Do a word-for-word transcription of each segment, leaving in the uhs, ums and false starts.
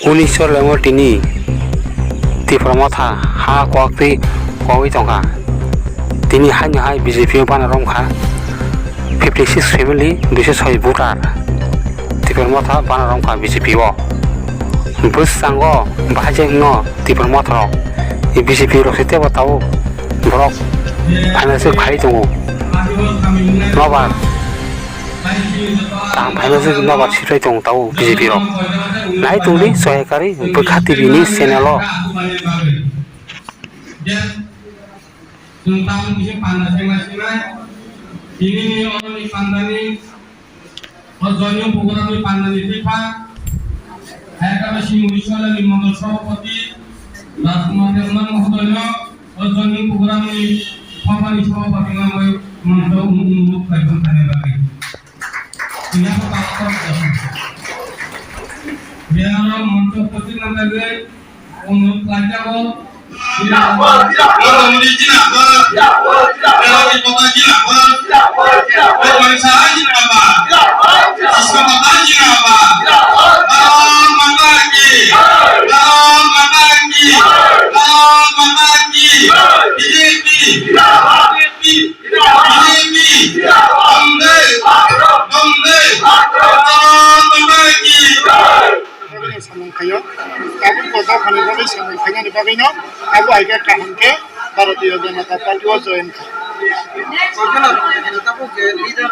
Unisor lemo tini Tipra Motha ha kwak twi kwagwi tongkha. Tini haino hai B J P o bana romkha fifty six family, duiso soi voter. Tipra Motha bana romkha B J P o. Bwskango bahai je wngno Tipra Motha rok. B J P rok se tebo tabuk borok phaina se khai tongo. Nobar. Tang phaino se nobar sitwlai tong tao B J P rok. Nai tongdi Soyakari Bwkha T V ni channel o. Chwng tabuk kisa panda sengnai sengnai. Tini ni oroni pandani, o joining program ni pandani thwiphang, Hayakama Singh Muniswala ni Mondol Sabhapati, Rajkumar Debbarma Mohodoy no, o joining program ni Thopha ni Sabhapati no wngwi moncho um um nuk khlai thangna bagwi. Tini bo takhok. Biaro moncho upasthit nang bagwi. Onurot khlaijago. Zindabad, zindabad. Pradhan Mantri zindabad. Zindabad, zindabad. Pradhan Mantri zindabad. Zindabad, zindabad. Pradhan Mantri zindabad. Zindabad, zindabad. Sushma Swaraj zindabad. Zindabad, zindabad. Bharat Mata ki. Bharat Mata ki. Bharat Mata ki. B J P. Zindabad. B J P. Zindabad. B J P. Zindabad. Vande Mataram. Vande Mataram. Bharat Mata ki. Bagwino samung khaio. Tabuk bo dophani bagwi samung khainani bagwino abo hai khe kaham khe Bharatiya Janata Party o join kha. Koiphano tabuk je leader,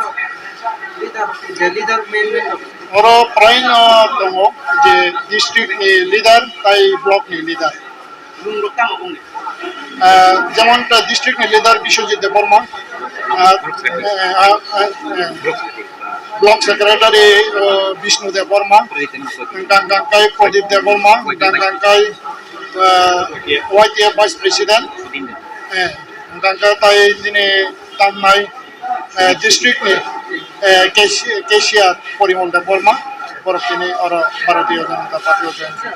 leader, je leader main main rok. Oro praino tongo je district ni leader tai block ni leader. Bumung rok tamo bumung? Ah, jemon ta district ni leader Biswajit Debbarma, ah, eh, ah, ah, eh, block secretary, ah, Bishnu Debbarma, hingkha hingkha khe Pradip Debbarma, hingkha hingkha khe, ah, Y T F vice president, eh, hingkha hingkha khe tai nini tamnai, eh, district ni, eh, cashier, cashier Porimol Debbarma, borok tini oro Bharatiya Janata Party o join kha.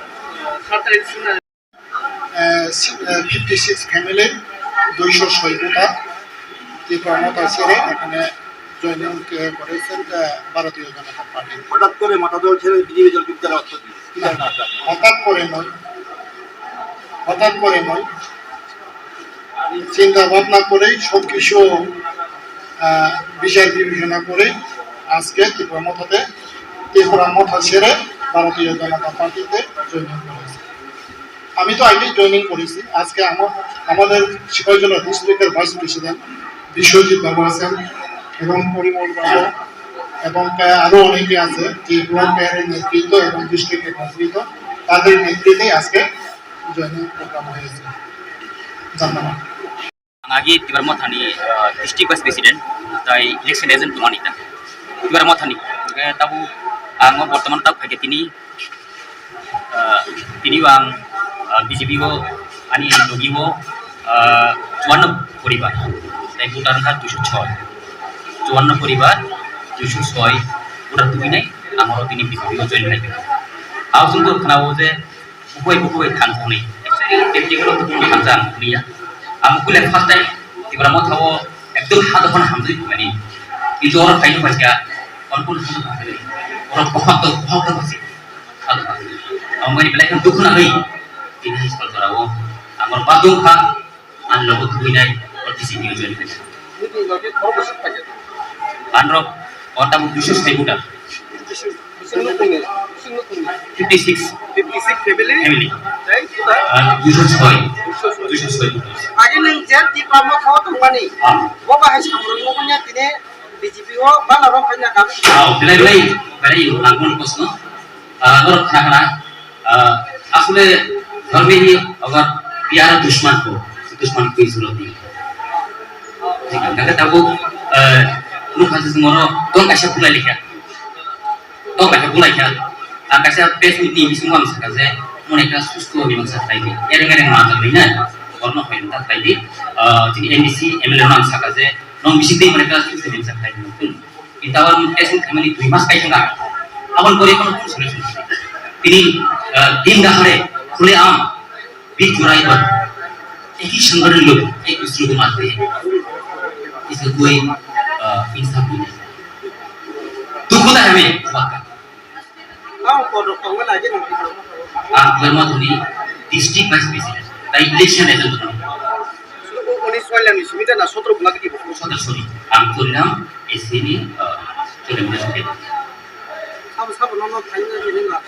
Eh, si-, eh, fifty six family, দুইশো ছয় ভোটার, ত্রিপুরা মথা ছেড়ে এখানে জয়েনিং, এ, করেছেন, এ, ভারতীয় জনতা পার্টি। হঠাৎ করে মথা দল ছেড়ে বিজেপি দল যোগদান অর্থ কি? কি কারণে আপনার? হঠাৎ করে নয়, হঠাৎ করে নয়, চিন্তা ভাবনা করেই সব কিছু, আহ, বিচার বিবেচনা করে আজকে ত্রিপুরা মথাতে, ত্রিপুরা মথা ছেড়ে ভারতীয় জনতা পার্টিতে জয়েনিং করেছি। আমি তো আগেই জয়েনিং করেছি। আজকে আমা-, আমাদের সিপাহীজলা ডিস্ট্রিক্টের ভাইস প্রেসিডেন্ট বিশ্বজিৎ বাবু আছেন এবং পরিমল বাবু এবং প্রায় আরো অনেকে আছে যে ব্লক এর নেতৃত্ব এবং ডিস্ট্রিক্টের নেতৃত্ব, তাদের নেতৃত্বে আজকে জয়েনিং প্রোগ্রাম হয়েছে। ধন্যবাদ। Ang agi Tipra Mothani, ah, district vice president, tai election agent tongmani ta. Tipra Mothani, hingke tabuk ang o bortoman tabuk phaikhe tini, ah, tini o ang, ah, B J P o ani logi o, ah, chuanno poribar, tai voter wngkha duiso soi. Chuanno poribar, duiso soi voter tubinai, ang oro tini B J P o join khaikha. Abo chwng khnao je, Bukhuk bai, bukhuk bai thansa hwnwi. Actually, tei tei oro bukhuk thansa ang hwnwi ya. Ang bukhuk le first time Tipra Motha o ekdom ha dophano hamjagwi phaimani. Kintu oro phaino phaikha, kono kono ha dopha hwnwi. Oro bohok to, bohok to phaisi. Ha dopha hwnwi. Ang bini belai kheno dukhu nangwi. Tini Salchara o ang oro badung kha. Ang logo tubui nai, o T C P o join khainai. Nini logi khorok bwswk paikha? Ang rok, o tabuk duiso sai voter. Bwswk nukhungni, bwswk nukhungni? Fifty six. Fifty six family? Family. Tei voter? Ah, duiso soi. Duiso soi. Duiso soi voter. Age nwng je Tipra Motha o tongmani, ah, bo bahai samung rok nukhungya tini B J P o bana rok khaina kami. Ah, belai belai, belai ang kono kosno. Ah, norok khna khna. Ah, asole dhorme hi agar pyara dushman ho, dushman koi zarurat nahi. Thik hai, hingke tabuk, ah, nuk hasi singoro tong kaisa bulai likha. Tong kaisa bulai kha. Ang kaisa press meet ni bisingo ang saka je, mone ekta susto mimangsa khlai di. Ereng ereng ma jagwi na, borno hoi ta khlai di. Ah, chini M D C, M L A no ang saka je, nong bising tei mone ekta susto mimangsa khlai di. Kintu abo S N khaimani dui mas kai thangkha. Aboni pore kono solution kwrwi. Tini, ah, din dahare khule am bit jurai ba. Eki sangaran lo, ek dusre ko marte. Iske koi, ah, insaf nahi hai. Dukh hota hai hame, waka. Ang kodok tongma lagi nang. Aklama thani district vice president, tai election agent thani. Unis Waliang ni simi na sotro bula kiti. Sotro, sorry, ang thani nam S C ni chairman. Sabo sabo nono thani na ni na.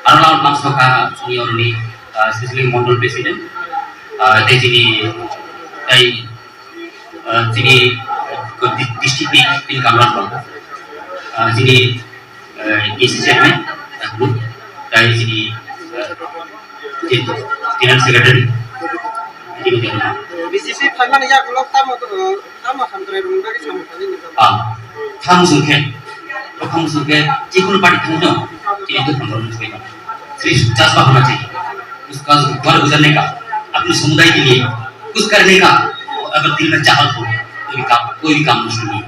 Ano lam bangso kha senior ni sisli mondol president, tei jini tai chini district ni tini kamra tong, chini A C chairman, tei chini general secretary, chini B J P phaimani yagulo tamo tamo hamkrai rwngwi samung tangwi nukjak. Ah, tamo sungkhe, tamo sungkhe, jikunu party thangno, chini to hamkrai rwngwi. सिर्फ जज्बा होना चाहिए। उसका जो घर गुजरने का, अपने समुदाय के लिए कुछ करने का अगर दिल में चाहत हो, तो भी काम, कोई भी काम मुश्किल नहीं।